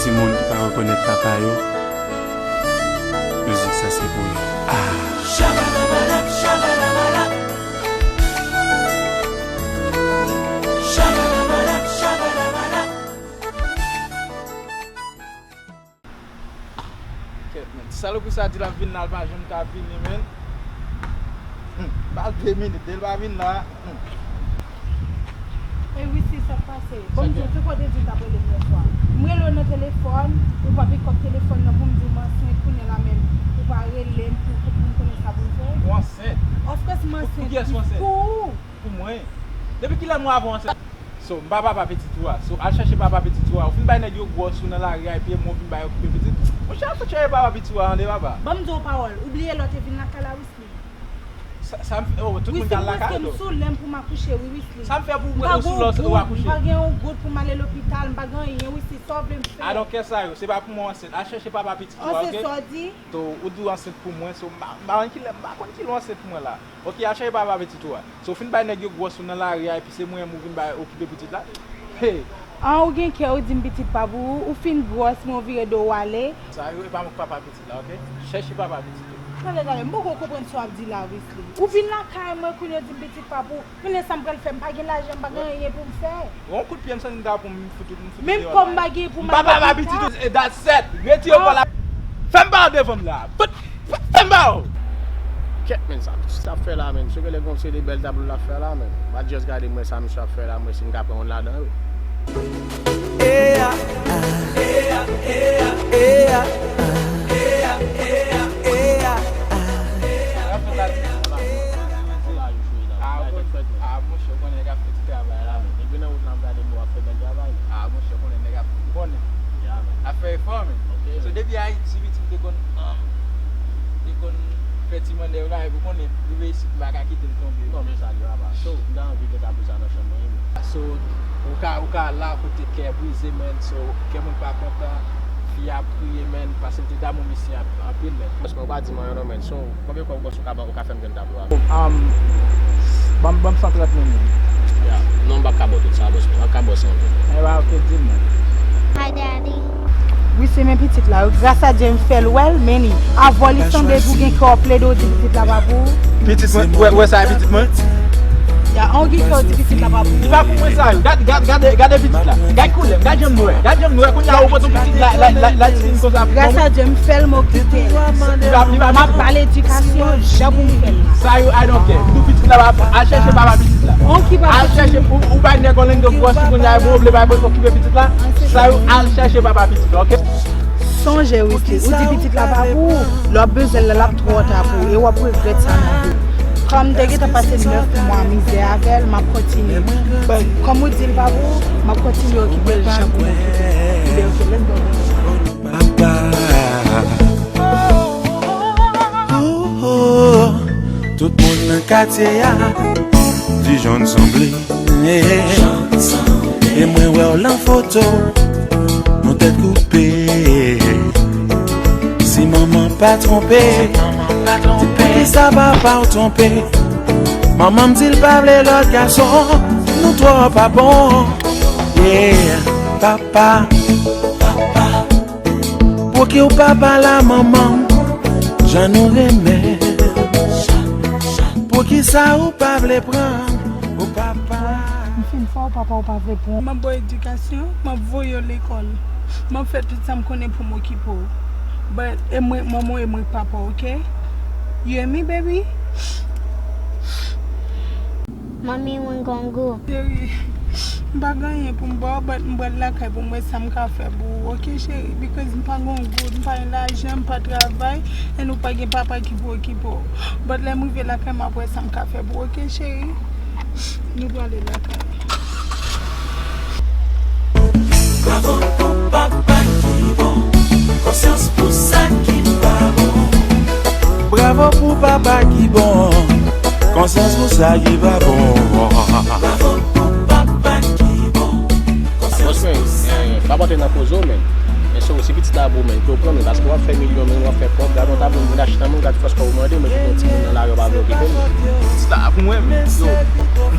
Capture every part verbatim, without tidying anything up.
Timoun ki pa rekonèt papa yo, mizik sa se pou yo. Ah! Kèt, men. Ti salopri sa di l ap vin la, l pa janm ka vini, men. Hmm. Ba l de minit, depi l pa vin la. Hmm. E wi, si sa k pase. Bon, m di w, ki kote di w t ap rele m yè swa? M rele w nan telefòn, ou pa pikòp telefòn nan pou m di w m ansent, kounye a la menm, ou pa rele m pou, pou, pou m konnen sa pou m fè? Ou ansent? Of course, m ansent. Pou, pou kiyès ou ansent? Pou ou. Pou mwen. Depi kilè mwen avè w ansent? So, m pa papa pitit ou a. So, al chèche papa pitit ou a. Ou fin bay nèg yo gwòs ou nan lari a, epi mwen vin bay okipe pitit. Monchè, al sot chèche papa pitit ou a, tande papa. Ban m di w pawòl. Ou bliye lè w te vin lakay la, Wisly? Sa, sa m fè, oh, tout moun ka al lakay yo. Wisly, m prèske m sou lè m pou m akouche, wi, Wisly. Sa m fè pou ou sou lè w akouche? M pa gen yon goud, m pa gen yon goud pou m ale lopital, m pa gen anyen, Wisly. Sa w vle m fè? I don't care sa yo, se pa pou mwen w ansent. Al chèche papa pitit ou a, oke? An, se sa w di? To, ou di w ansent pou mwen, so, m pa, m pa konn kilè, m pa konn kilè w ansent pou mwen la. Oke, al chèche papa pitit ou a. So, w fin bay nèg yo gwòs ou nan lari a, epi se mwen menm ou vin bay okipe pitit la. Hey! An, ou gen kè, ou di m pitit pa pou ou, ou fin gwòs, men w vire do w ale. Sa yo, e pa mwen k papa pitit la, oke? Chèche papa pitit ou. Tande, tande, m poko konprann sa w ap di la, Wisly. Ou vin lakay mwen, kounye a w di m pitit pa pou ou. Kounye a sa m pral fè, m pa gen lajan, m pa gen anyen pou m fè. Yon kout pye m santi m ta pran, m fout ou, m fout ou deyò la. Menm kòb m pa gen pou m al lopital. M pa papa pitit ou, e that's it. Retire w pa la. Fè m ba w devan m la. Fout, fout, fè m ba w. Kèt, men, sa pitit sa ap fè la, men. Si w genlè gon seri de bèl tablo l ap fè la, men. Pa just gade mwen sa misye ap fè la, mwen si m ka pran youn ladan, wi. Eya, eya, eya, eya, eya, eya, eya, eya. Ah, monchè, ou konnen nèg ap fè ti travay la, men. Depi nan wout la, m gade m wè w ap fè bèl travay. Ah, monchè, ou konnen nèg ap, ou konnen. Ap fè efò, men. So, depi Ayiti, pitit m te konn, ah, te konn fè ti mannèv la, epi ou konnen, rive isit, m pa ka kite l tonbe. Tonbe sa, li papa. So, m ta anvi gen tablo sa nan chanm mwen, wi. So, ou ka, ou ka la kote kè brize, men. So, kè moun pa kontan, fi a ap kriye, men, paske l te damou misye anpil, men. Paske ou pa di m anyen non, men. So, konbyen kòb ou panse ou ka ban, ou ka fè m jwenn tablo a? Um, ban m, ban m san trant mil, men. Ya, non, m p ap ka ba w tout sa, bòs. M p ap ka ba w san mil. Enben, oke, di m, men. Hi, Daddy. Wi, se men pitit la. Gras a Dye, m fè l wè l, men li. Avò li sanble pou gen kè w plede w di pitit la pa pou ou. Pitit mwen, wè, wè sa e pitit mwen? Ya, an w gen kè w di pitit la pa pou ou. Li pa pou mwen sa yo. Gad, gad, gade, gade pitit la. Gad koulè m, gad jan m nwè. Gad jan m nwè. Kounye a ou pote yon pitit la, la, la, la, ti fin konsa pou mwen. Gras a Dye, m fè l, m okipe l. Li pa, li pa, m ap ba l edikasyon, jan pou m fè l la. Sa yo, I don't care. M di w pitit la pa pou, al chèche papa pitit la. Al chèche, ou, ou bay nèg yon lenn de gwòs, kounye a, bon, ou vle bay mwen okipe pitit la. Sa yo, al chèche papa pitit la, oke? Sonje, Wisly, ou di pitit la pa pou ou, lè w ap bezwen l la, l ap twò ta pou ou, e w ap regrèt sa nan vi w. Kòm m te gentan pase nèf mwa mizè avè l, m ap kontinye. But, kòm ou di l pa pou ou, m ap kontinye okipe l jan pou m okipe l. Ebyen, oke, let's go. Papa. Oh, oh, tout moun nan katye a di Jhon sanble. E mwen wè w lan foto, nou tèt koupe. Si manman pa twonpe, poukisa papa w twonpe? Manman m di l pa vle lòt gason, nou twò pa bon. Yeah, papa, papa. Pouki w pa pale a manman m jan nou renmen l? Poukisa ou pa vle pran ou papa? M fin fè w papa ou pa vle pran. M ap ba w edikasyon, m ap voye w lekòl. M ap fè tout sa m konnen pou m okipe w. But, e mwen k manman w, e mwen k papa w, oke? You hear me, baby? Manmi Wengongo. Cheri, m pa gen anyen pou m ba w, but m pral lakay pou m wè sa m ka fè pou ou, oke, cheri? Because m pa gen yon goud, m pa gen lajan, m pa travay, and ou pa gen papa ki pou okipe w. But lè m rive lakay, m ap wè sa m ka fè pou ou, oke, cheri? Nou prale lakay. Bravo pou papa ki bon, konsyans pou sa ki pa bon. Bravo pou papa ki bon, konsyans pou sa ki pa bon. Bravo pou papa ki bon, konsyans pou sa ki pa bon. Bòs, men, eh, pa pote nan koze w, men. Men so, si pitit la pou ou, men, ke w pran, men, paske w ap fè milyon, men, w ap fè kòb, gade yon tablo, men, achte nan men w, gade fòs kò w mande, men, pou yon timoun nan lari, w pa vle okipe l. Pitit la pou mwen, men, yo, m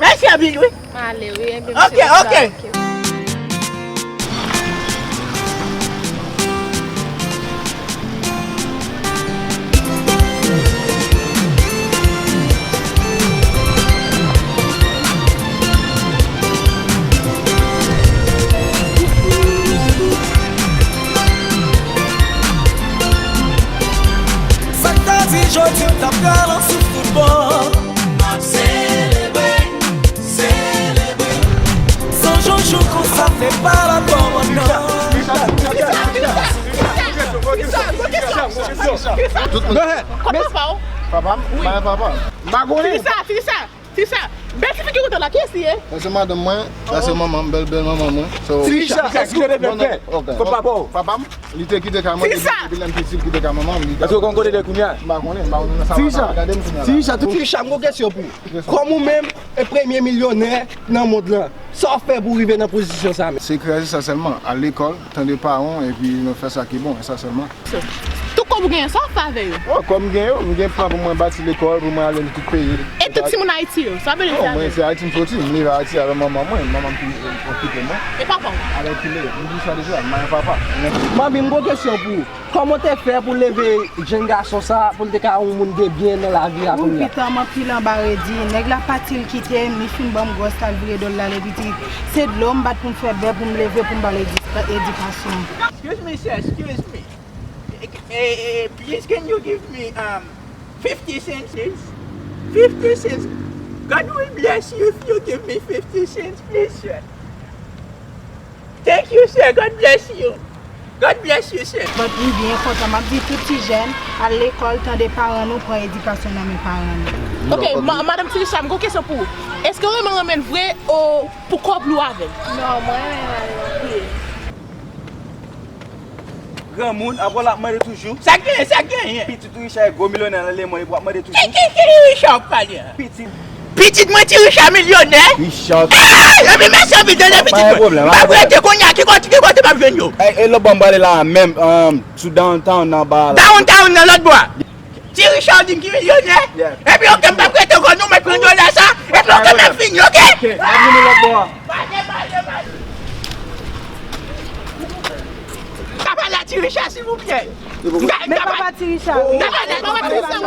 Mèsi anpil, wi. M ale, wi. Ebyen, ok, ok. Sa k ta di jodi m t ap pral an sou foutbòl. M ap selebre, selebre. San Jojo konsa fè pa la kòmandan. Tout moun. Kote papa w? Papa m? Wi. Mwen papa. M pa konnen. Fi sa, fi sa, fi sa. Bèl ti figi ou te la, kiyès li ye? Sa se madanm mwen, sa se manman m, bèl bèl manman mwen. So, Ti Richa, èske w te fè? Ok. Kot papa w? Papa m, li te kite kay mwen depi, depi lè m piti, li kite kay manman m. Èske w konn kote l ye kounye a? M pa konnen, m pa konnen nan sa. Ti Richa, gade m kounye a la. Ti Richa, tout Ti Richa, m gon kesyon pou ou. Kòm ou menm, e premye milyonè nan mond lan, sa w fè pou w rive nan pozisyon sa menm? Se kreze sa sèlman. Al lekòl, tande paran w, epi nou fè sa ki bon, e sa sèlman. Tout Ou genyen sa w fè avè yo? Oh, kòm m gen yo, m gen plan pou mwen bati lekòl, pou mwen ale nan tout peyi. E tout timoun Ayiti yo, sa w bezwen fè avè yo? Mwen se Ayiti m soti, m leve Ayiti avè manman mwen, manman m ki kite mwen. E papa w? Alèkile, m di sa deja, m pa gen papa. Manmi, m gon kesyon pou ou. Kòman w te fè pou leve jenn gason sa, pou l te ka yon moun de byen nan lavi a kounye a? Ou pita m anpil anba redi. Nèg la pati l kite m, li fin ban m gwòs la, l vire do l l ale pitit. Se dlo m bat pou m fè bè pou m leve pou m ba l edi-, edikasyon. Excuse me, sir, excuse me. Eh, eh, eh, please, can you give me, um, fifty cents, please? Fifty cents. God will bless you if you give me fifty cents, please, sir. Thank you, sir. God bless you. God bless you, sir. But m byen kontan. M ap di tout ti jèn, al lekòl, tande paran nou, pran edikasyon nan men paran nou. Ok, ma-, madanm Trisha, m gon kesyon pou ou. Èske w renmen l renmen l vre ou pou kòb li w avè l? Non, mwen renmen l anpil. Granmoun, apre l ap mande toujou. Sa k genyen, sa k genyen? Pitit Richard e gwo milyonè nan lemonn, epi w ap mande toujou. Ki, ki, ki Richard w ap pale a? Pitit. Pitit mwen Ti Richard milyonè? Richard. Ey! Epi mesye anpil tande pitit mwen. Pa gen pwoblèm, pa gen pwoblèm. M ap rete kounye a, ki kote, ki kote m ap jwenn yo? Ey, e lòt bò m prale la a menm, um, sou downtown anba la. Downtown nan lòt bò a? Yeah. Ti Richard di m ki milyonè? Yeah. Epi ok, m p ap rete ankò, nou mèt pran dola sa, epi ok, m ap fini, ok? Ok, m ap vini lòt bò a. Pale, pale, pale. Ka pale a Ti Richard, silvouplè. Men papa Ti Richard. Ka pale a Ti Richard.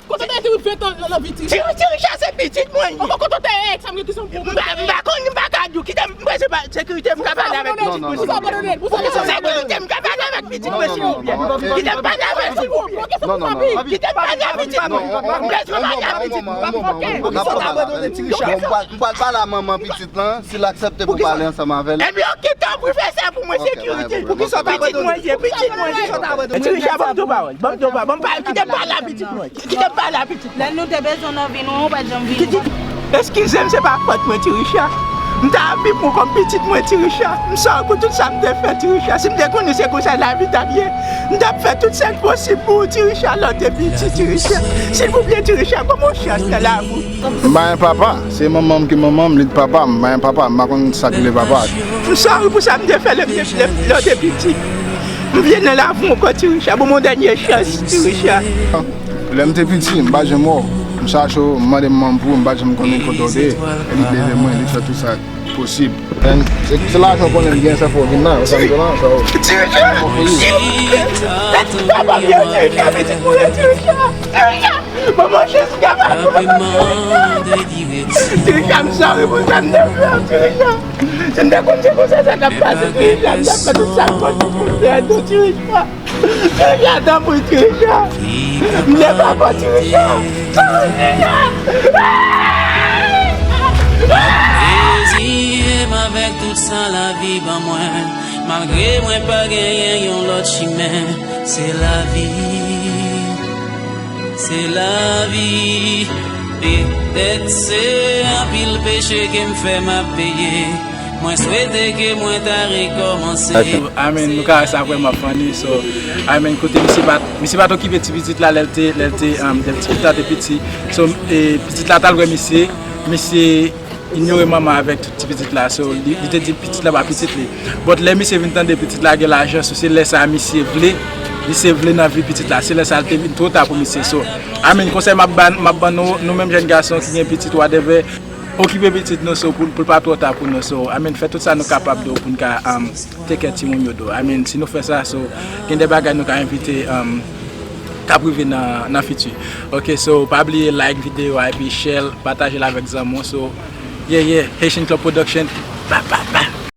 Kote w te ven tan nan vi Ti Richard? Ti Richard se pitit mwen li. Kote w te, eh, sa m gen kesyon pou ou. M pa, m pa konn, m pa ka di w. Kite m, m prese pa sekirite, m ka pale avèk pitit mwen, silvouplè. Sekirite, m ka pale avèk pitit mwen, silvouplè. Kite m pale avèk pitit mwen. Kite m pale avèk pitit mwen. M bezwen pale avèk pitit mwen. Bon, m pral, m pral pale a manman pitit lan, si l aksepte pou pale ansanm avè l. Ebyen, ok, tanpri fè sa pou mwen, sekirite. Poukisa w pa abandone? Pitit mwen ye, pitit mwen ye. Ti Richard, ban m di w pawòl. Ban m di w pawòl. Ban m pale, kite m pale a pitit mwen. Kite m pale a pitit mwen. Lè nou te bezwen w nan vi nou an, ou pa t janm vini. Eskize m, se pa fòt mwen, Ti Richard. M ta ap viv pou kòm pitit mwen, Ti Richard. M sòri pou tout sa m te fè, Ti Richard. Si m te konnen se konsa lavi t ap ye, m t ap fè tout sa k posib pou ou, Ti Richard, lè w te piti, Ti Richard. Silvouplè, Ti Richard, ban m yon chans nan lavi w. M pa gen papa. Se manman m ki manman m, li t papa m. M pa gen papa, m pa konn sa k rele papa. M sòri pou sa m te fè lè m te, lè, lè w te piti. M vle nan lavi w ankò, Ti Richard. Ban m yon dènye chans, Ti Richard. Lè m te piti, m pa t janm wè w. M chache w, m mande manman m pou ou, m pa t janm konnen kote w te ye. E li t leve mwen, li t fè tout sa k posib. Se, se lajan w konnen m gen, sa fè w vin la, ou sa m di w la, sa w. Ti Richard! Papa m, Ti Richard, pitit mwen, Ti Richard! Ti Richard! Ban m yon chans, m ka pale pou mwen, Ti Richard! Ti Richard, m sòri pou sa m te fè w, Ti Richard! Si m te konn se konsa sa t ap pase, Ti Richard, m t ap fè tout sa m posib pou m fè, Ti Richard! Ti Richard, tanpri, Ti Richard! M te pa bon, Ti Richard! Tanpri, Ti Richard! Reziye m avèk tout sa lavi ban mwen, malgre mwen pa genyen yon lòt chimen. Se lavi, se lavi. Petèt se anpil peche ke m fè m ap peye. Mwen swete ke mwen ta rekòmanse. Amen, nou ka wè sa vrèman funny, so, amen, kote misye pa, misye pa t okipe ti pitit la lè l te, lè l te, um, lè ti pitit la te piti. So, e, pitit la t al wè misye, misye inyore manman avèk tout ti pitit la. So, li, li te di pitit la pa pitit li. But lè misye vin tande pitit la gen lajan, so se lè sa misye vle, misye vle nan vi pitit la. Se lè sa l te vin two ta pou misye. So, amen, konsèy m ap ba, m ap ban nou, nou menm jèn gason ki gen pitit, whatever, okipe pitit nou, so, pou, pou l pa twò ta pou nou. So, amen, fè tout sa nou kapab do pou n ka, um, take care timoun yo do. Amen, si nou fè sa, so, gen de bagay nou ka envite, um, k ap rive nan, nan fiti. Ok, so, pa bliye like videyo a epi share l, pataje l avèk zanmi w. So, yeah, yeah, Haitian Club Production, bye bye.